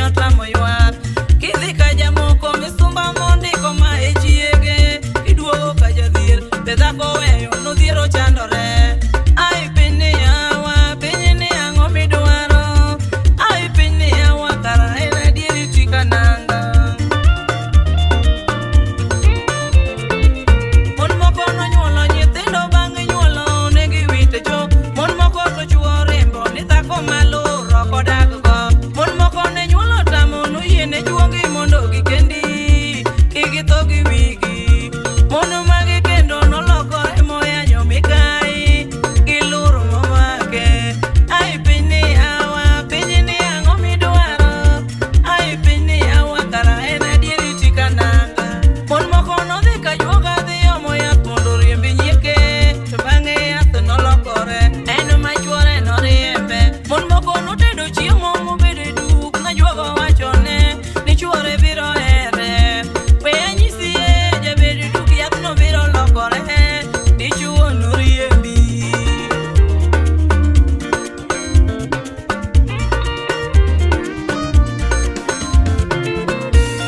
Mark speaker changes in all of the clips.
Speaker 1: otamo ywak. Kidhi ka jamoko misumba mondiko ma e chiege, iduogo ka jadhier, be dhako weyo nodhier ochandore. Ai piny ni yawa, piny ni ang'o midwaro? Ai piny ni yawa, kara en adieri tika nanga. Mon moko nonyuolo nyithindo bang' nyuolo ne giwite cho. Mon moko to chuo rimbo ni dhako malur ok odag go. Mon moko ne nyuolo tamo noyie ne chuogi mondo gikendi kik githo gi wigi. Mon magi kendo nolokore moyanyo mikai giluro momake. Ai piny ni yawa, piny ni ang'o midwaro? Ai piny ni yawa kara en adieri tika nanga. Mon moko nodhi ka juoga dhi omo yath mondo oriemb nyieke, to bang'e yath nolokore en ma chuore noriembe. Mon moko notedo chiemo mobedo e duk najuoga owachone ni chuore biro here. We anyisi e jabed duk yathno biro lokore dichuo noriembi.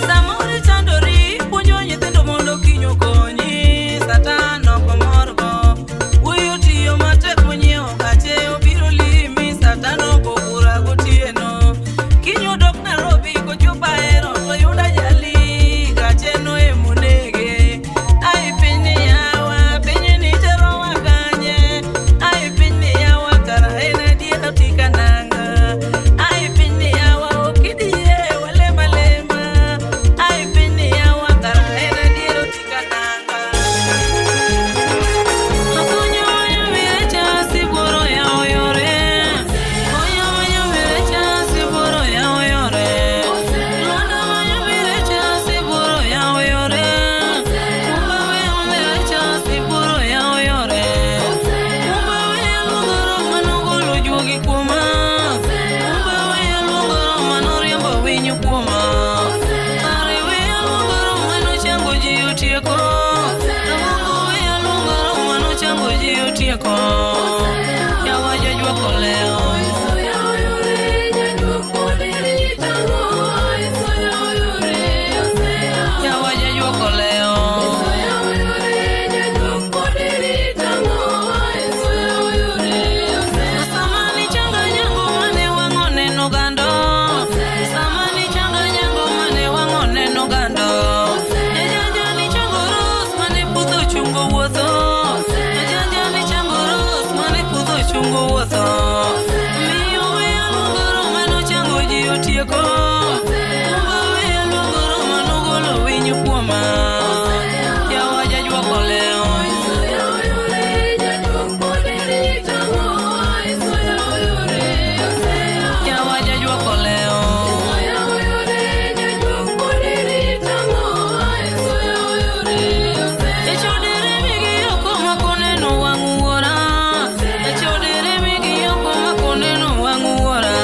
Speaker 1: Samoro ichandori puonjo nyithindo mondo kiny okonyi, Satan ok omorgo. Wuoyi otiyo matek monyiewo gache obiro limi, Satan ogo bura gotieno. Kiny odok Nairobi kochopo Ahero to yudo ajali, gache no emonege. Ai piny ni yawa, piny ni terowa kanye? Ai piny ni yawa kara en adiera tika nanga. Ai piny ni yawa okidie walema lema. Ai piny ni yawa kara en adiera tika nanga. Okonyo wanyamire siburo yawo yore. Konyo wanyamire siburo yawo yore. Lwanda wanyamire siburo yawo yore. Kumba wanyamire siburo yawo yore. Kumba weya luongo manogolo juogi kuoma. Kumba weya luongo manoriembo winyo kuoma. Kare weya luongo manochango ji otieko. Ramongo weya luongo manochango ji otieko. Yawa jajuok olewo. Yawa jajuok olewo. Sama nichanga nyango mane wang'o neno gando. Sama nichanga nyango mane wang'o neno gando. Jajanja nichango ros mane pudho chungo wuotho. Jajanja nichango ros mane pudho chungo wuotho. Miyo weya luongoro mano chango ji otieko. Kumba weya luongoro manogolo winyo kuoma. Yawa jajuok olewo. Yawa jajuok olewo. Echodere migi oko makoneno wang' wuora. Echodere migi oko makoneno wang' wuora.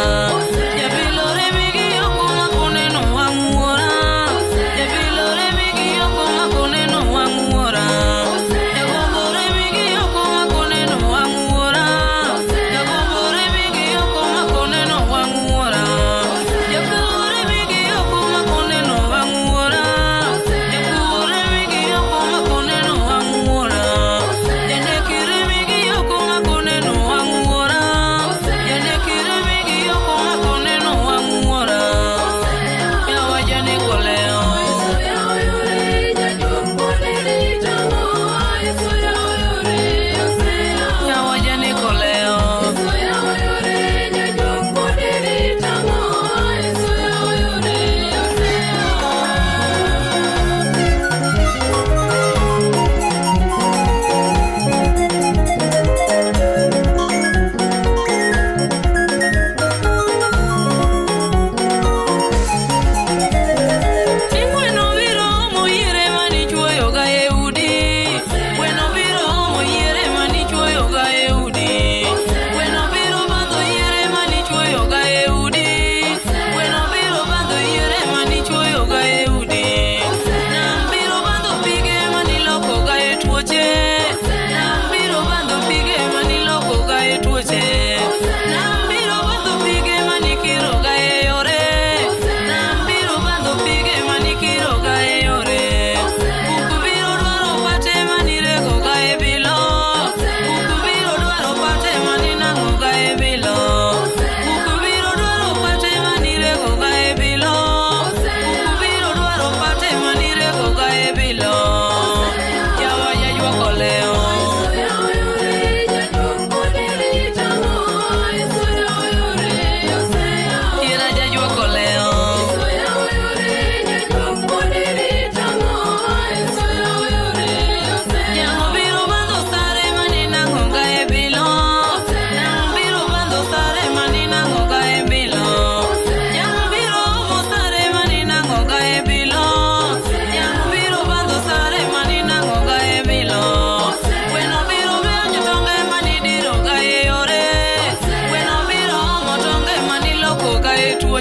Speaker 1: Jabilore migi oko.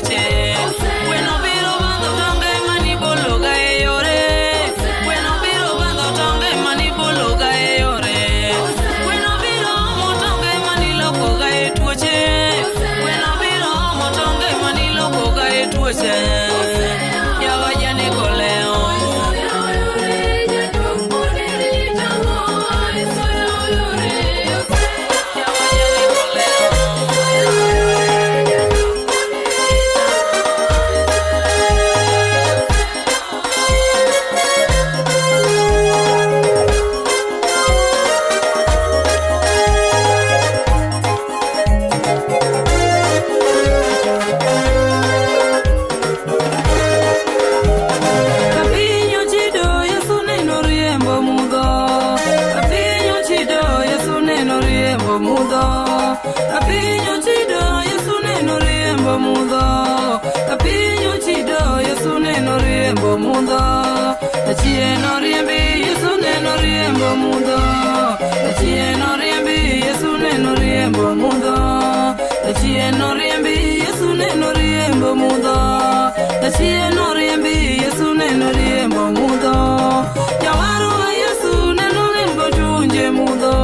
Speaker 1: tuoche. Gweno biro bandho tonge manibologa e yore. Gweno biro bandho tonge manibologa e yore. Gweno biro omo tonge manilokoga e tuoche. Gweno biro omo tonge manilokoga e tuoche. Yawa janeko leo. Yawa janeko leo. Kapiny ochido Yesu neno riembo mudho. Kapiny ochido Yesu neno riembo mudho. Kapiny ochido Yesu neno riembo mudho. Kapiny ochido Yesu neno riembo mudho. Jachien oriembi Yesu neno riembo mudho. Jachien oriembi Yesu neno riembo mudho. Jachien oriembi Yesu neno riembo mudho. Jachien oriembi Yesu neno riembo mudho. Jawarwa Yesu neno riembo chunje mudho.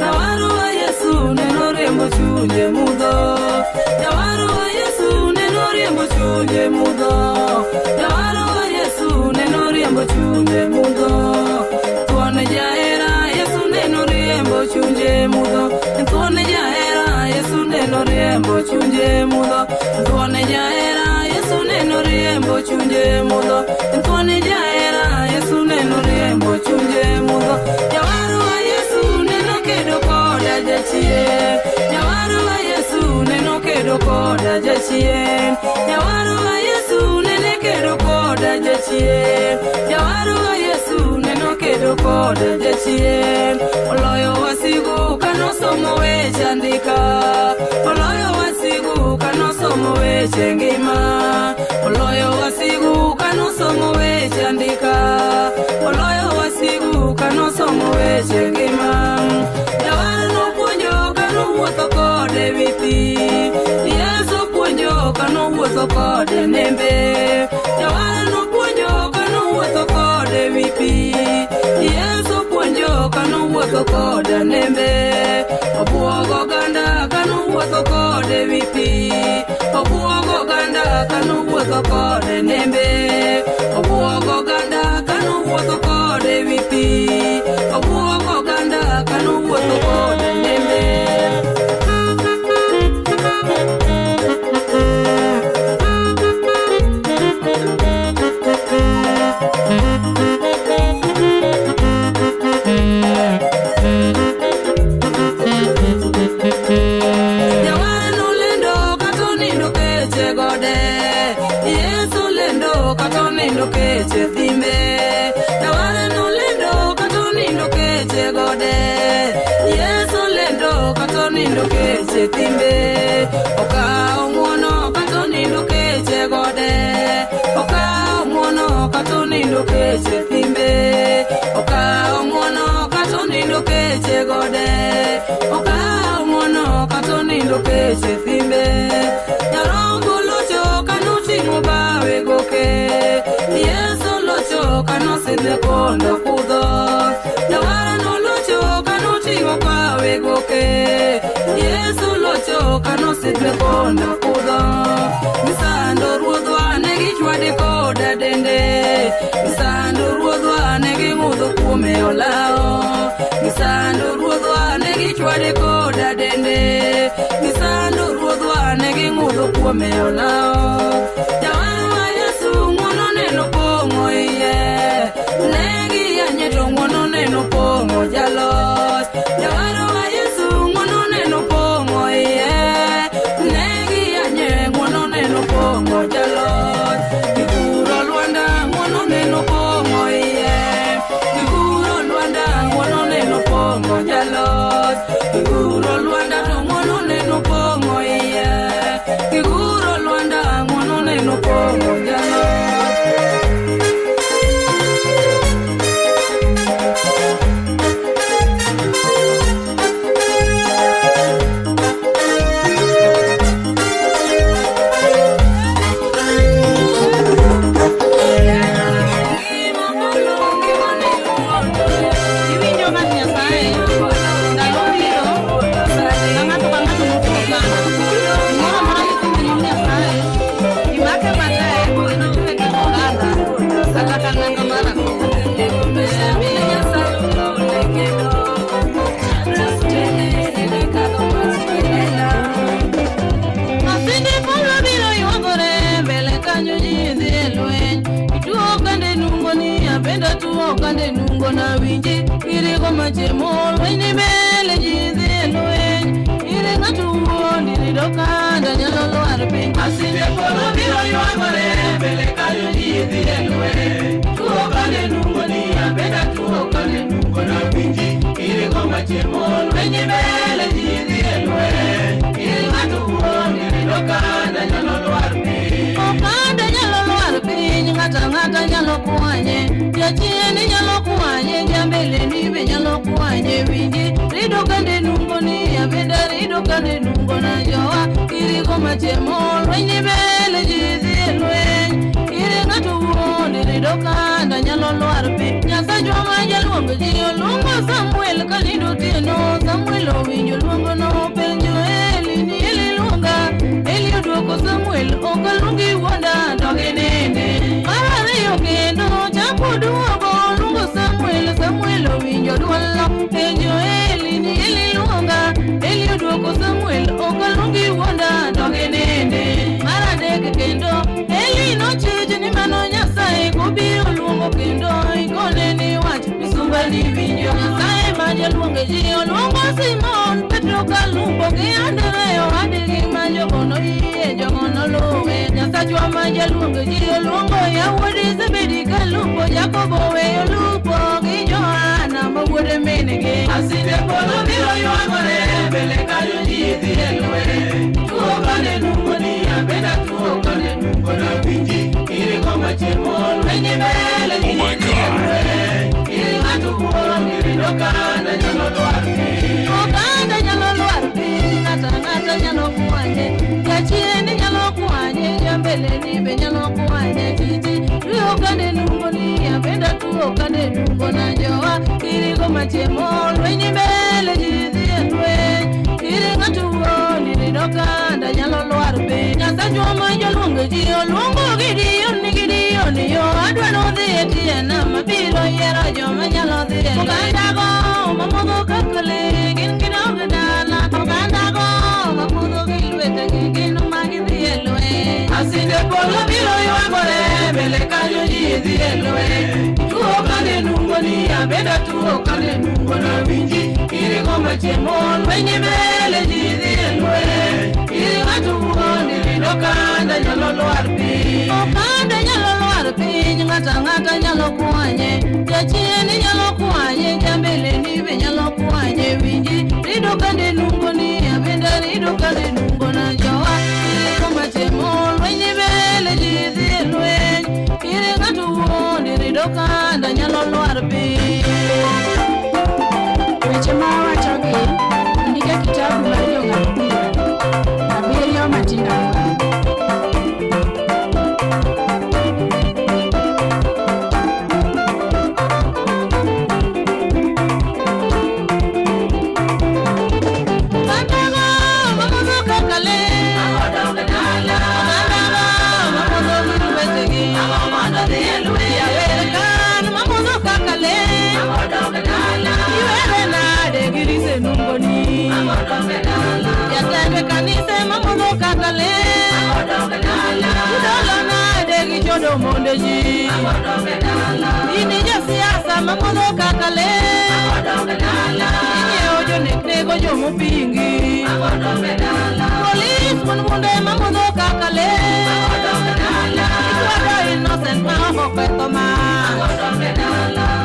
Speaker 1: Jawarwa Yesu neno riembo chunje mudho. Jawarwa Yesu neno riembo chunje mudho. Jawarwa Yesu neno riembo chunje mudho. Thuon jahera Yesu neno riembo chunje mudho. Thuon jahera Yesu neno riembo chunje mudho. Thuon jahera Yesu neno riembo chunje mudho. Thuon jahera Yesu neno riembo chunje mudho. Jawarwa Yesu neno kedo koda jachien. Jawarwa Yesu neno kedo koda jachien. Jawarwa Yesu nene kedo koda jachien. Jawarwa Yesu neno kedo koda jachien. Oloyo wasigu kanosomo weche andika. Oloyo wasigu kanosomo weche ngima. Oloyo wasigu kanosomo weche andika. Oloyo wasigu kanosomo weche ngima. Jawar nopuonjo kanowuotho kode wi pi. Yesu puonjo kanowuotho kode nembe. Jawar nopuonjo kanowuotho kode wi pi. Yesu puonjo kanowuotho kode nembe. Obuogo oganda kanowuotho kode wi pi. Obuogo oganda kanowuotho kode nembe. Obuogo oganda kanowuotho kode wi pi. Obuogo oganda kanowuotho kode nembe. Jawar nolendo kata onindo keche gode. Yesu lendo kata onindo keche thimbe. Jawar nolendo kata onindo keche gode. Yesu lendo kata onindo keche thimbe. Okawo ng'uono kata onindo keche gode. Okawo ng'uono kata onindo keche thimbe. Okawo ng'uono kata onindo keche gode. Okawo ng'uono kata onindo keche thimbe. Nyarombo locho kanoting'o bawe goke. Yesu locho kanosidhe kondo kudho. Jawara nolocho kanoting'o bawe goke. Yesu locho kanosidhe kondo kudho. Gisando ruodhwa ne gichwade koda dende. Gisando ruodhwa ne ging'udho kuome olawo. Gisando ruodhwa ne gichwade koda dende. Gisando ruodhwa ne ging'udho kuome olawo. Jawarwa Yesu ng'wono neno pong'o iye. Ne giyanye to ng'wono neno pong'o jaloch. Jawarwa Yesu ng'wono neno pong'o iye. Ne giyanye ng'wono neno pong'o jaloch. Giguro lwanda ng'wono neno pong'o iye. Giguro lwanda ng'wono neno pong'o jaloch. Giguro lwanda to ng'wono neno pong'o iye. Giguro lwanda ng'wono neno pong'o jaloch. abenda tuo kande nungo na winji Irigo machiemo lweny ni mbele ji dhi e lweny Iri ng'ato wuondi rido kanda nyalo lwar piny
Speaker 2: Masinde polo biro ywagore mbele kanyo ji dhi e lweny. Tuo kane nungo ni abeda tuo kane nungo na winji irigo machiemo lweny mbele ji dhi e lweny. Iri ng'ato wuondi rido kanda nyalo lwar piny.
Speaker 1: Okanda nyalo lwar piny, ng'ato ang'ata nyalo kwanye, jachien nyalo kwanye, jambele ni be nyalo kwanye, winji rido kande nungo ni abenda rido kande nungo na jowa irigo machiemo lweny ni mbele ji dhi e lweny iri ng'ato wuondi rido kanda nyalo lwar piny Nyasachwa ma jaluong ji oluongo Samuel kanindo otieno Samuel owinjo luongono penjo Eli ni Eli luonga Eli odwoko Samuel ok aluongi wuonda dog inindi mar ariyo kendo chako duogo oluongo Samuel Samuel owinjo dwolno penjo Eli ni Eli luonga Eli odwoko Samuel ok aluongi wuonda dog inindi mar adek kendo Eli nochich ni mano Nyasaye kobiro luongo kendo ikone ni wach misumba ni winjo Nyasaye ma jaluonge ji oluongo Simon Petro kalupo gi Andrea owadgi ma jogo noyie jogo noluwe Nyasachwa ma jaluonge ji oluongo yawuot Zebedi kalupo Jakobo weyo lupo gi Johana ma wuod min-gi
Speaker 2: Masinde polo biro ywagore mbele kanyo ji dhi e lweny. Tuo kane nungo ni abeda tuo kane nungo na winji irigo machiemo lweny mbele ji
Speaker 3: Oh my
Speaker 2: dhi e
Speaker 3: God.
Speaker 2: lweny. Iri ng'ato wuondi rido kanda nyalo lwar piny.
Speaker 1: Oganda nyalo lwar piny, ng'ato ang'ata nyalo kwanye, jachien nyalo kwanye, jambele ni be nyalo kwanye, chichi tuo kande nungo ni abenda tuo kande nungo na jowa irigo machiemo lweny mbele ji dhi e lweny iri ng'ato wuondi rido kanda nyalo lwar piny Nyasachwa ma jaluongo ji oluongo Gideon ni Gideon yo adwa nodhi e tie nam abiro yiero joma nyalo dhi e ogandago mamodho kaka le gin gidog dala ogandago mamodho gi lwetegi gin ma gidhi e lweny
Speaker 2: Masinde polo biro ywagore mbele kanyo ji dhi e lweny. Tuo kane nungo ni abeda tuo kane nungo na winji irigo machiemo lweny mbele ji dhi e lweny. Iri ng'ato wuondi rido kanda nyalo lwar piny.
Speaker 1: Okanda nyalo lwar piny, ng'ato ang'ata nyalo kwanye, jachien nyalo kwanye, jambele ni be nyalo kwanye, winji rido kande nungo ni abenda rido kande nungo na jowa irigo machiemo lweny mbele ji dhi e lweny iri ng'ato wuondi rido kanda nyalo lwar piny.
Speaker 4: Weche ma awachogi ondik e kitabu mar jong'ad bura abiriyo matindo ang'wen.
Speaker 1: Ogandago mamodho kaka le, ogandago mamodho gi lwetegi, jawer kan mamodho kaka le, iwere nade gi rise nungoni, jatend kanise mamodho kaka le, idolo nade gi chodo monde ji, in jasiasa mamodho kaka le, inyiewo jonek nego jomopingi. Polis mon bunde mamodho kaka le, idwaro innocent ma ok oketho ma.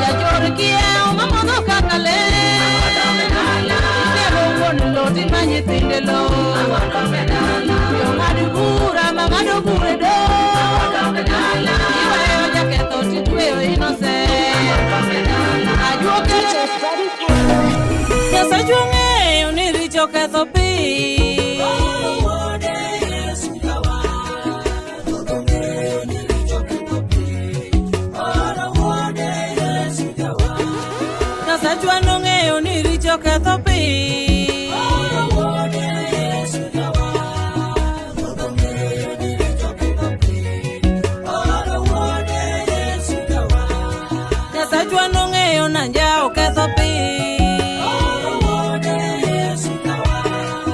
Speaker 1: Jachor kiewo mamodho kaka le, inego wuon lo tima nyithinde lo. Jong'ad bura mang'ado bura e doho, iweyo jaketho titweyo innocent. Ajuoke Nyasachwa ong'eyo ni richo ketho piny.
Speaker 2: Wuode Yesu jawar, ong'eyo ni richo ketho piny. Oro wuode Yesu jawar.
Speaker 1: Nyasachwa nong'eyo ni richo ketho piny.
Speaker 2: Oro wuode Yesu jawar, ong'eyo ni richo ketho piny. Oro wuode Yesu jawar.
Speaker 1: Nyasachwa nong'eyo na njao ketho piny.
Speaker 2: Oro wuode Yesu jawar.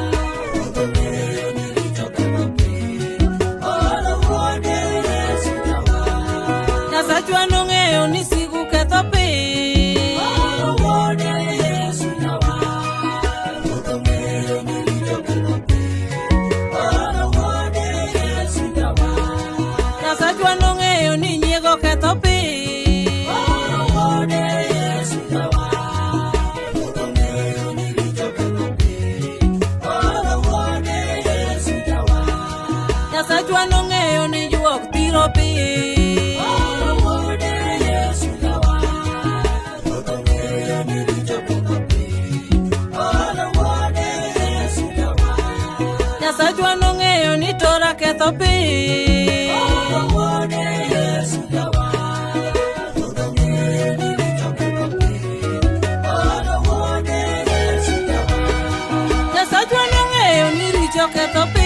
Speaker 1: ketho piny. Nyasachwa nong'eyo ni tora ketho piny. Nyasachwa nong'eyo ni richo ketho piny.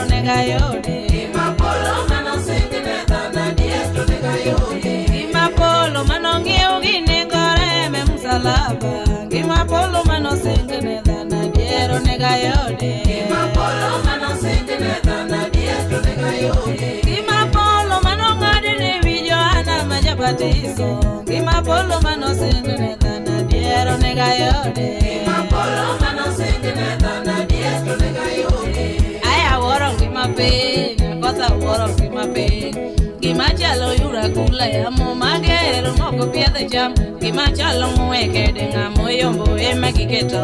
Speaker 1: onego ayudi.
Speaker 2: Ngima polo manosingi ne dhano adier to onego ayudi.
Speaker 1: Ngima polo manong'iew gi nengo reme msalaba. Ngima polo manosingi ne dhano adier onego ayudi.
Speaker 2: Ngima polo manosingi ne dhano adier to onego ayudi.
Speaker 1: Ngima polo manong'adi ne wi Johana ma Jabatiso. Ngima polo manosingi ne dhano adier onego ayudi.
Speaker 2: Ngima polo manosingi ne dhano adier to onego ayudi.
Speaker 1: Aya wuoro ngima piny, akosa wuoro ngima piny. Gima chalo yura kula yamo mager moko piedho cham. Gima chalo ng'we kede ng'amo yombo ema giketo.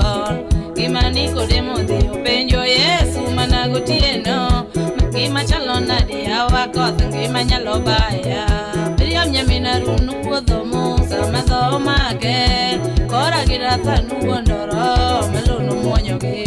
Speaker 1: Gima Nikodemo odhi openjo Yesu mana gotieno. Gima chalo nade yawa koth ngima nyalo baya. Miriam nyamin Harun wuodho Musa ma dho make. Kora gi Dathan wuondoro malo nomuonyogi.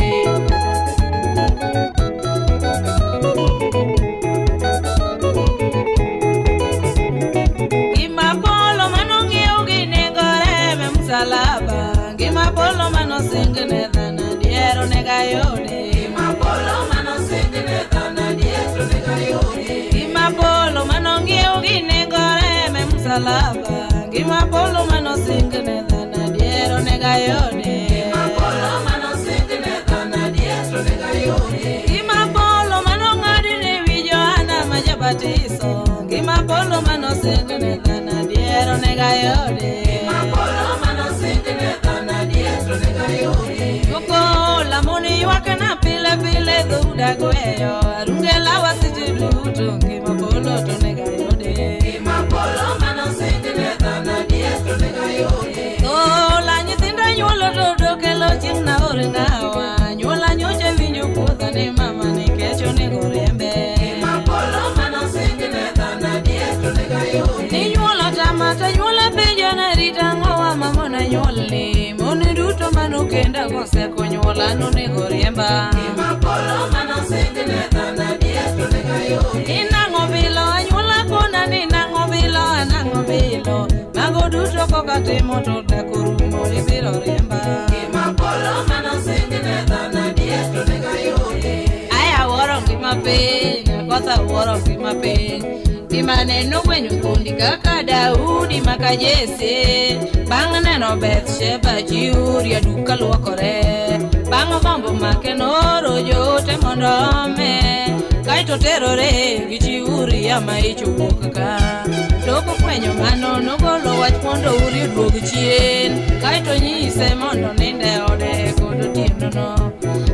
Speaker 1: Ngima polo manong'iew gi nengo reme msalaba. Ngima polo manosing ne dhano adier onego ayudi.
Speaker 2: Ngima polo manosingi ne dhano adier to onego ayudi.
Speaker 1: Ngima polo manong'iew gi nengo reme msalaba. Ngima polo manosing ne dhano adier onego ayudi.
Speaker 2: Ngima polo manosingi ne dhano adier to onego ayudi.
Speaker 1: Ngima polo manong'adi ne wi Johana ma Jabatiso. Ngima polo manosing ne dhano adier onego ayudi.
Speaker 2: Ngima polo manosingi ne dhano adier to onego ayudi.
Speaker 1: Okola moni ywakna pile pile dhouda gweyo arunge lawa seche duto ngima polo to onego ayudi.
Speaker 2: Ngima polo manosingi ne dhano adier to onego ayudi.
Speaker 1: Ola nyithindo nyuolo to dokelo chieng' naor ng'awa nyuola nyocha winjo puodha ni mama nikech onego riembe.
Speaker 2: Ngima polo manosingi ne dhano adier to onego ayudi.
Speaker 1: Ninyuolo tama to nyuola penjo narita ang'owa mamona nyuolni mon duto manokenda koseko nyuola nonego riemba.
Speaker 2: Ngima polo manosingi ne dhano adier to onego ayudi.
Speaker 1: Inang'o bilo anyuola kona ni nang'o bilo anang'o bilo mago duto koka timo to dak orumo ibiro riemba.
Speaker 2: Ngima polo manosingi ne dhano adier to onego ayudi.
Speaker 1: Aya wuoro ngima piny akosa wuoro ngima piny. Gima neno gwenyo thuondi kaka Daudi maka Jesse. Bang' neno Bethsheba chi Uria duka luokore. Bang' gombo make nooro joote mondo ome. Kaeto terore gi chi Uria ma ich owuok ka. Tok fwenyo mano nogolo wach mondo Uria oduog chien. Kaeto nyise mondo nind e ode kod otieno no.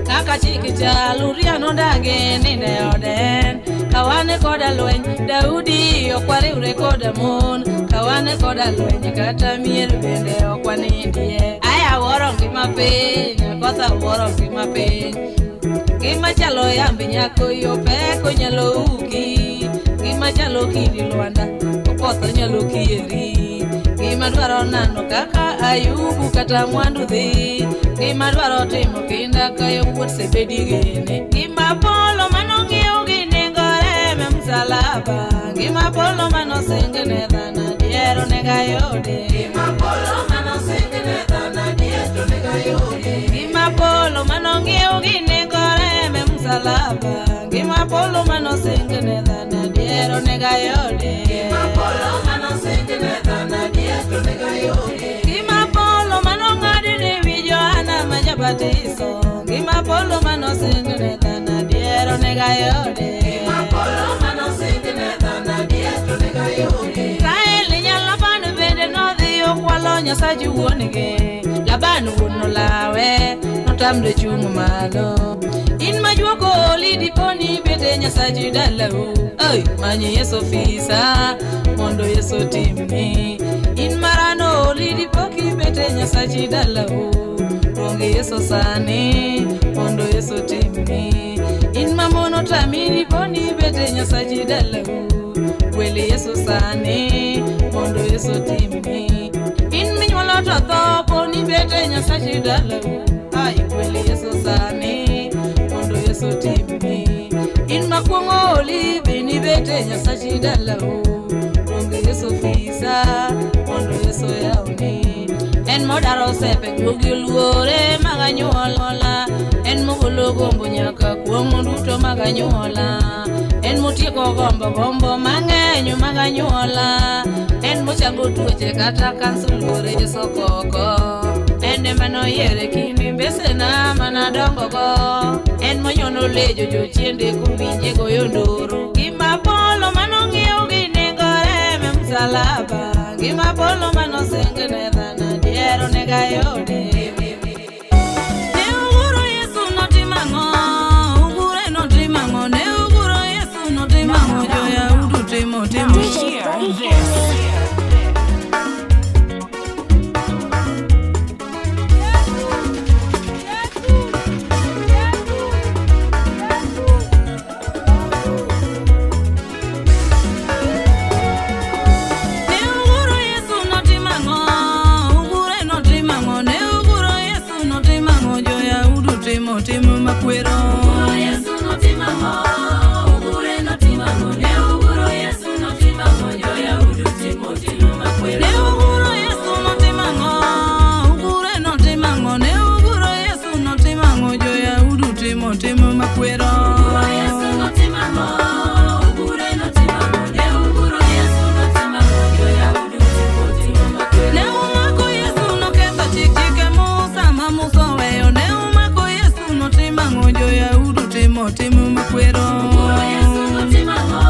Speaker 1: Kaka chik chal Uria nodagi nindo e ode en. Kawane koda lweny Daudi ok wariwre koda mon. Kawane koda lweny kata mier bende ok wanindie. Aya wuoro ngima piny akosa wuoro ngima piny. Ngima chalo yamb nyako yo pek onyalo uki. Ngima chalo kidi lwanda okoth onyalo kieri. Ngima dwaro nano kaka Ayubu kata mwandu dhi. Ngima dwaro timo kinda ka yawuot Zebedi gene. Ngima polo manong'iew gi nengo reme msalaba. Ngima polo manosing ne dhano adier onego ayudi.
Speaker 2: Ngima polo manosingi ne dhano adier to onego ayudi.
Speaker 1: Ngima polo manong'iew gi nengo reme msalaba. Ngima polo manosing ne dhano adier onego ayudi.
Speaker 2: Ngima polo manosingi ne dhano adier to onego ayudi.
Speaker 1: Ngima polo manong'adi ne wi Johana ma Jabatiso. Ngima polo manosing ne dhano adier onego ayudi.
Speaker 2: Ngima polo manosingi ne dhano adier to onego ayudi.
Speaker 1: Rael nya Laban bende nodhi okwalo Nyasachi wuon-gi. Laban wuon nolawe, notamre chung' malo. In majuok oli diponi bete Nyasachi dalau. Oi, many Yesu fisa mondo Yesu timni. In marano oli dipo kibete Nyasachi dalau. Luong Yesu sani mondo Yesu timni. In mamono tami diponi bete Nyasachi dalau. Gwel Yesu sani mondo Yesu timni. In minyuolo to tho poni bete Nyasachi dalau. Ai gwel Yesu sani mondo Yesu timni. In makuong'o oli bende bete Nyasachi dalau. Luong Yesu fisa mondo Yesu yawni. En modaro sepe juogi oluore mag anyuola. En mogolo gombo nyaka kuom duto mag anyuola. En motieko gombo gombo mang'eny mag anyuola. En mochango tuoche kata kansa oluore sokoko. En ema noyiere kimi mbesena manadongogo. En monyono lejo jochiende kowinje goyo nduru. Gima polo manong'iew gi nengo reme msalaba. Gima polo manosing ne dhano adier onego ayude. Ne uguro Yesu notimo ang'o? Ugure notimo ang'o? Ne uguro Yesu notimo ang'o? Jo-Yahudi timo timo.
Speaker 3: Hear this.
Speaker 1: Ne uguro Yesu notimo ang'o? Ugure notimo ang'o? Ne uguro Yesu notimo ang'o? Jo-Yahudi timo timo makwero.
Speaker 2: Yesu notimo ang'o? Ugure notimo ang'o? Ne uguro Yesu notimo ang'o? Jo-Yahudi timo timo makwero.
Speaker 1: Ne uguro Yesu notimo ang'o? Ugure notimo ang'o? Ne uguro Yesu notimo ang'o? Jo-Yahudi timo timo makwero.
Speaker 2: Yesu notimo ang'o? Ugure notimo ang'o? Ne uguro Yesu notimo ang'o? Jo-Yahudi timo timo makwero.
Speaker 1: Ne umako Yesu noketho chik chike Musa ma Musa oweyo. Ne umako Yesu notimo ang'o? Jo-Yahudi timo timo makwero.
Speaker 2: Yesu notimo ang'o?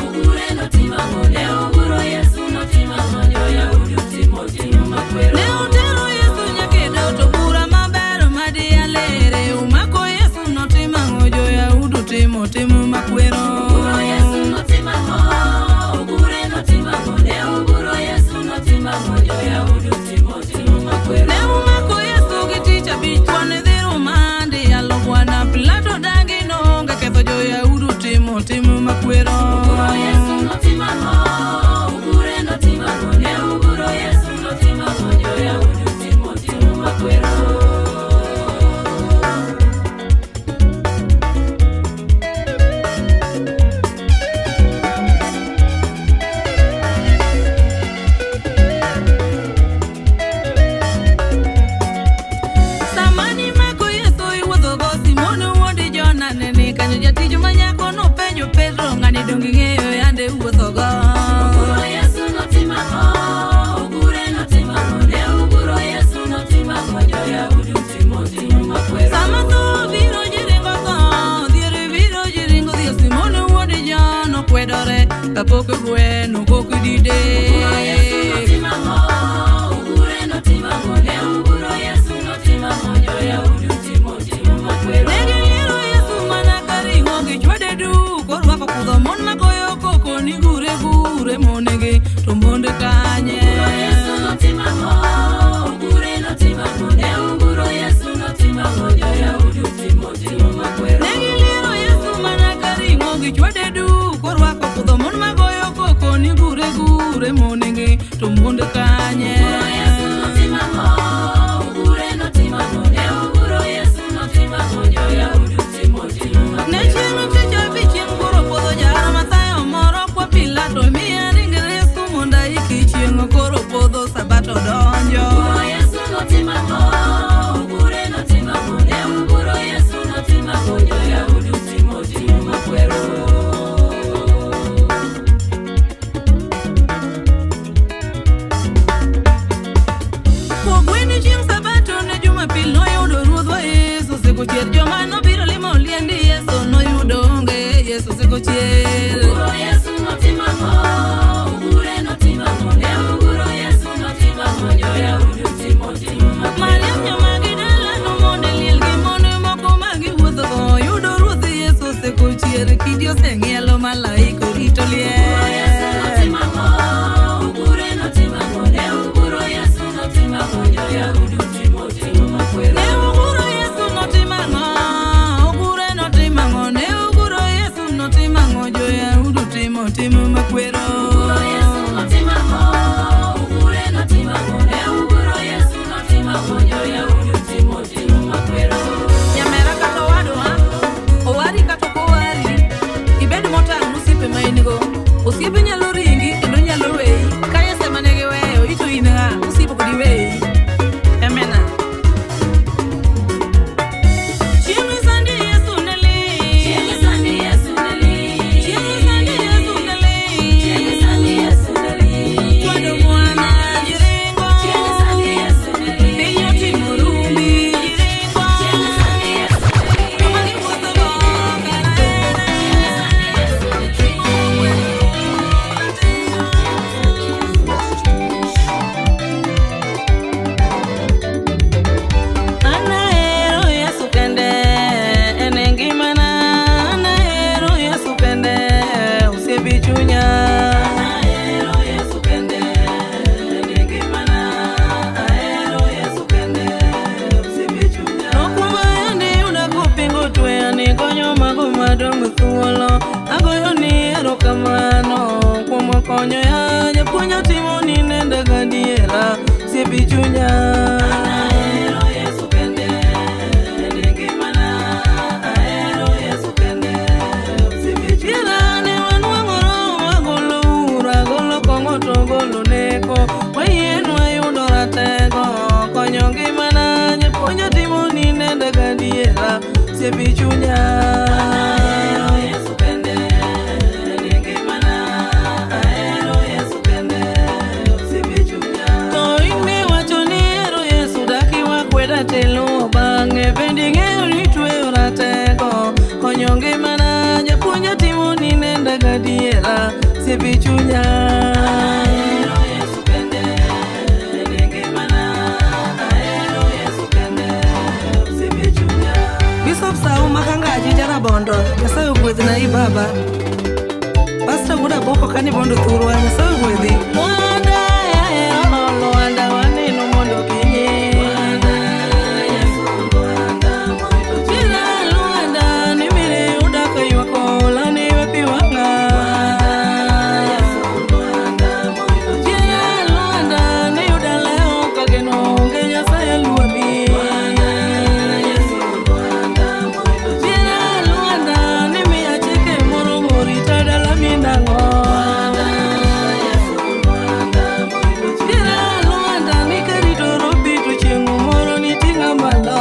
Speaker 2: Ugure notimo ang'o? Ne uguro Yesu notimo ang'o? Jo-Yahudi timo timo makwero.
Speaker 1: Ne utero Yesu nyaka e doho bura maber madialere. Umako Yesu notimo ang'o? Jo-Yahudi timo timo makwero.
Speaker 2: Yesu notimo ang'o? Ugure notimo ang'o? Ne uguro Yesu notimo ang'o? Jo-Yahudi timo timo makwero.
Speaker 1: Ne umako Yesu gi tich abich thuon dhi rumandi yalo bwana Pilato dangi noonge ketho Jo-Yahudi timo timo makwero.
Speaker 2: Yesu notimo ang'o? Ugure notimo ang'o? Ne uguro Yesu notimo ang'o? Jo-Yahudi timo timo makwero.
Speaker 1: Samani mako Yesu iwuothogo Simon wuod Jona ne ni kanyo jatich manyako nopenjo Petro ng'ani donge ing'eyo yande uwuothogo.
Speaker 2: Uguro Yesu notimo ang'o? Ugure notimo ang'o? Ne uguro Yesu notimo ang'o? Jo-Yahudi timo timo makwero.
Speaker 1: Sama tho biro ji ringo tho, dhier biro ji ringo dhier Simon wuod Jona okwedore kapok gweno kok dide.
Speaker 2: Uguro Yesu notimo ang'o? Ugure notimo ang'o? Ne uguro Yesu notimo ang'o? Jo-Yahudi timo timo makwero.
Speaker 1: Ne giliero Yesu mana ka ring'o gichwade duk orwako kudho mon magoyo koko ni gure gure monegi to monde kanye.
Speaker 2: Yesu notimo ang'o? Ugure notimo ang'o? Ne uguro Yesu notimo ang'o? Jo-Yahudi timo timo makwero.
Speaker 1: Ne giliero Yesu mana ka ring'o gichwade duk orwako kudho mon magoyo koko ni gure gure monegi to monde kanye.
Speaker 2: Yesu notimo ang'o? Ugure notimo ang'o? Ne uguro Yesu notimo ang'o? Jo-Yahudi timo timo
Speaker 1: Ne
Speaker 2: makwero.
Speaker 1: chieng' tich abich chieng' koro podho jahera Mathayo moro kwa Pilato miya ringre Yesu mondo aiki chieng' koro podho sabato donjo.
Speaker 2: Yesu notimo ang'o? Ugure notimo ang'o? Ne uguro Yesu notimo ang'o? Jo-Yahudi timo timo makwero.
Speaker 1: Kogwen chieng' sabato ne Jumapil noyudo Ruodhwa Yesu osekochier joma nobiro limo liendi Yesu noyudo onge Yesu osekochier.
Speaker 2: Uguro Yesu notimo ang'o? Ugure notimo ang'o? Ne uguro Yesu notimo ang'o? Jo-Yahudi timo timo makwero.
Speaker 1: Mariam Nyamagidala nomondo e liel gi mon moko ma giwuothogo yudo Ruoth Yesu osekochier kidi oseng'ielo malaika orito
Speaker 2: Yesu
Speaker 1: liel.
Speaker 2: notimo ang'o? Ugure notimo ang'o? Ne uguro Yesu notimo ang'o? Jo-Yahudi timo timo makwero.
Speaker 1: Ne uguro Yesu notimo ang'o? Ugure notimo ang'o? Ne uguro Yesu notimo ang'o? Jo-Yahudi timo timo makwero.
Speaker 2: Yesu notimo ang'o? Ugure notimo ang'o? Ne uguro Yesu notimo ang'o? Jo-Yahudi timo timo makwero.
Speaker 1: Nyamera kata owadwa, owari kata ok owari, ibed motang' nosiepe ma in go. Osiepe osiepe chunya.
Speaker 2: Ahero Yesu kende en ngimana. Ahero Yesu kende osiepe chunya.
Speaker 1: Bishop Sauma Kangaji Jarabondo, Nyasaye ogwedhna i baba. Pastor Wuod Aboko kani bondo thurwa, Nyasaye ogwedhi. Lwanda ahero Lwanda waneno mondo kinyi.
Speaker 2: Lwanda Yesu Lwanda morito
Speaker 1: Chira Lwanda ni mire udak ywak ola ni we pi wang'a.
Speaker 2: Yesu Lwanda morito
Speaker 1: Chira Lwanda ni yuda leo kageno onge Nyasaye luori.
Speaker 2: Lwanda Yesu Lwanda morito
Speaker 1: Chira Lwanda ni miya chike moro morita dala minang'o.
Speaker 2: Yesu Lwanda morito
Speaker 1: Chira Lwanda ni karito robi to chieng' moro niting'a malo.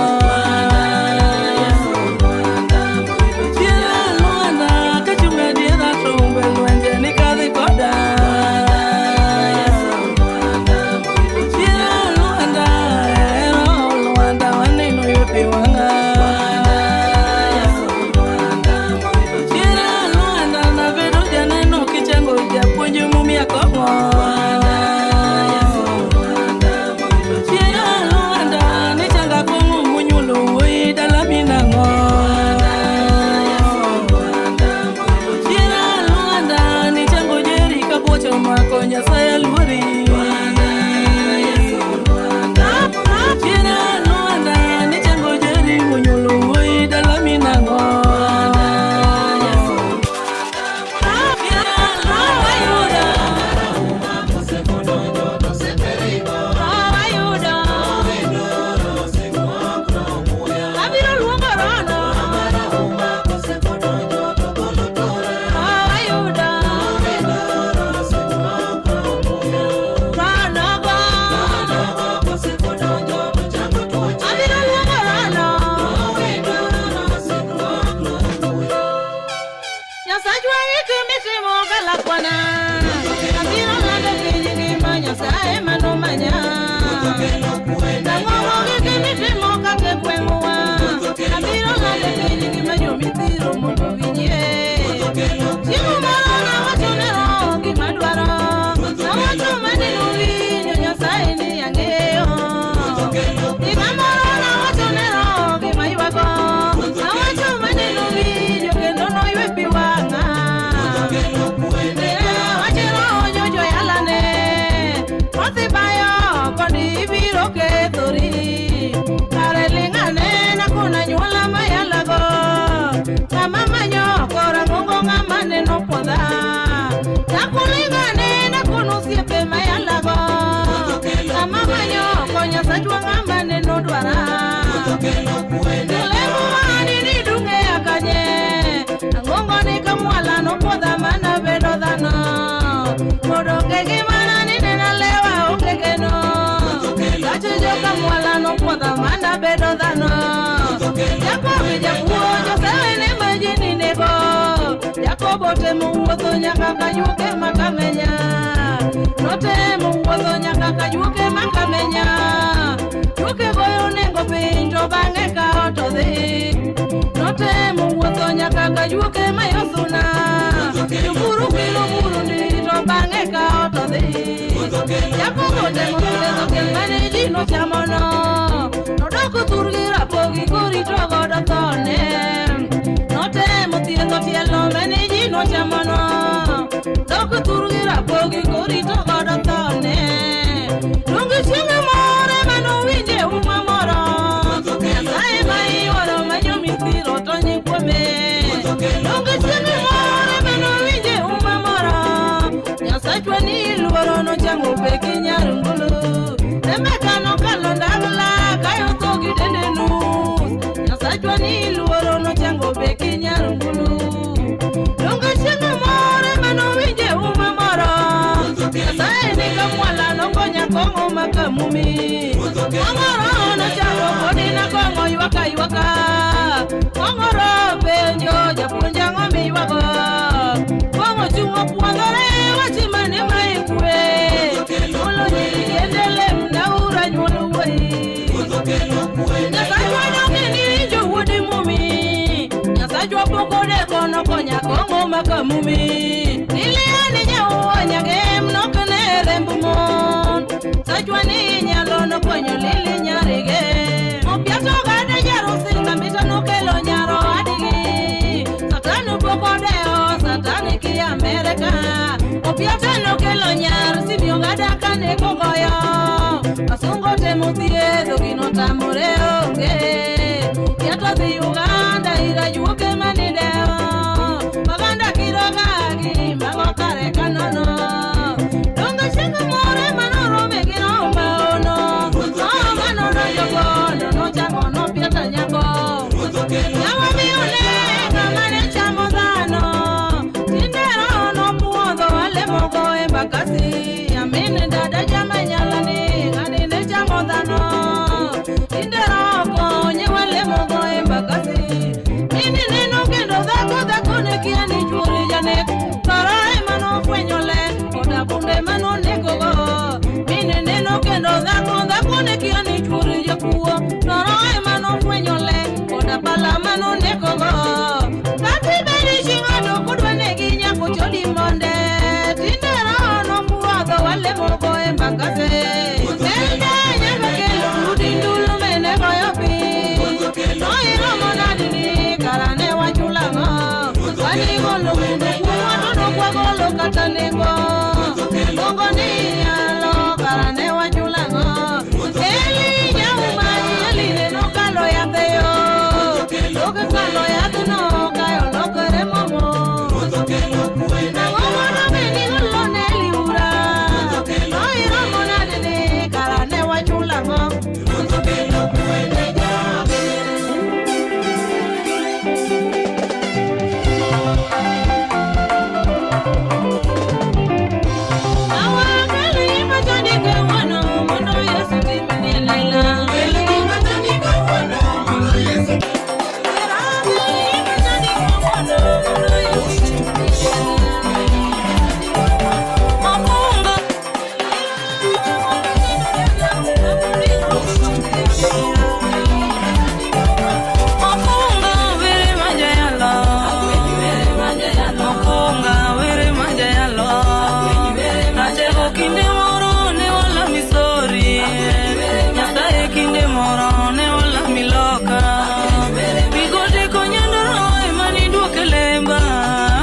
Speaker 2: Yesu Lwanda morito
Speaker 1: Chira Lwanda kachung' adiera to umbe lwenje ni kadhi koda.
Speaker 2: Yesu Lwanda morito
Speaker 1: Chira Lwanda ero Lwanda waneno yo pi wang'a.
Speaker 2: Yesu Lwanda morito
Speaker 1: Chira Lwanda nabedo janeno kichango japuonj mumia kong'o.
Speaker 2: Yesu Lwanda morito
Speaker 1: Chira Lwanda nichanga kong'o monyuolo wuoyi dala minang'o.
Speaker 2: Yesu Lwanda morito
Speaker 1: Chira Lwanda nichango jeri kabuoch omako Nyasaye luori.
Speaker 2: Yesu Lwanda
Speaker 1: Chira Lwanda nichango jeri monyuolo wuoyi dala minang'o.
Speaker 2: Yesu
Speaker 1: Chira Lwanda
Speaker 2: Ayudo Abiro luongo Rono Ayudo Ronogo Abiro luongo Rono Nyasachwa gik mitimo galakwana Abiro lando piny ngima Nyasaye manomanya Nang'o gik mitimo kaka gweng'wa Abiro lando piny ngima jomithiro mondo owinjie Chieng' moro nawacho ne Roho gima dwaro Nawacho maneno winjo Nyasaye ni ang'eyo Higa moro nawacho ne Roho gima ywago Nawacho maneno winjo kendo noywe pi wang'a Wachero jojo yalane Odhi bayo koni ibiro kethori Kare ling'ane nakona nyuola mayalago Ng'ama manyo kora ng'ongo ng'ama neno puodha Nakuling'ane nakono osiepe mayalago Ng'ama manyo ko Nyasachwa ng'ama neno dwara Lemo mani ni dung'e akanye Ang'ongo ni kamwala nopuodha mana bedo dhano Modoke gimana ni nena lewa onge geno Kacho joka mwala nopuodha mana bedo dhano Jakobo japuonj osewene majini nego Jakobo temo wuotho nyaka kayuoke makamenya Notemo wuotho nyaka kayuoke makamenya Juoke goyo nengo piny to bang'e kao to dhi Notemo wuotho nyaka kayuoke mayosuna Joburu kelo buru ndi to bang'e kao to dhi Jakobo temo thiedho kel mane ji nochamono Nodok thurgi rapogi korito godo thone Notemo thiedho tielo mane ji nochamono Dok thurgi rapogi korito godo thone Donge chieng' moro manowinje uma moro Nyasaye ma ioro ma jomithiro tony kuome Donge chieng' moro manowinje uma moro Nyasachwa ni luoro nochango peki nyar ngulu Rebeka nokalo ndagla kayotho gi dende nus Nyasachwa ni luoro nochango peki nyar ngulu Donge chieng' moro manowinje uma moro Nyasaye ni kamwala nokonya kong'o makamumi Kong'oro nochako podi na kong'o ywak aywaka Kong'oro penjo japuonj ang'o miywago Kong'o chung' opuodhore wachi mane ma ikwe Nyuolo nyiri kende lem naura nyuolo wuoyi Nyasachwa donge niwinjo wuod mumi Nyasachwa pok odeko nokonya kong'o makamumi Nilia ni Piata nokelo nyar Simionga kane kogoyo. Wasungu temo thiedho gino tamore onge. Piata dhi Uganda ira juoke manidewo. Waganda kirogagi mago kare kanono. Donge chieng' moro ema norome gi romba ono. Oh, mano donjo godo nochako nopiato nyako. Yawa miyo ne ng'ama ne chamo dhano. Tinde roho nopuodho alemogo e mbakasi. Amin dada jamanyala ni ng'ani ne chamo dhano. Tinde roho konye walemogo e mbakasi. Mini neno kendo dhako dhako ne kia ni chuore janek. Kara ema nofwenyo le koda bunde manonegogo. Mine neno kendo dhako dhako ne kia ni chuore jakuo. Toro ema nofwenyo le koda pala manonegogo. Kati bedi chi ng'ato kodwa negi nyako chodi monde. Tinde roho nopuodho walemogo e mbakase. Elde nyaka kelo udi ndulume ne goyo piny. To iromo nadi ni kara ne wachulang'o. Wanigolo mundo kuomwa to nokwagolo kata nengo. Bongo ni yalo kara ne wachulang'o. Eli nyaumai Eli ne nokalo yadhe yo. Tok kalo yadhno kae olokore momo. Nang'o mondo bed ni golo ne liura. To iromo nade ni kara ne wachulang'o. Awakali matandike wono mondo Yesu timni lela.
Speaker 1: Mokwongo Mokwongo were majayalo. Mokwongo were majayalo. Achego kinde moro ne wala misori. Nyasaye kinde moro ne wala miloka. Migode konyandoro ema niduoke lemba.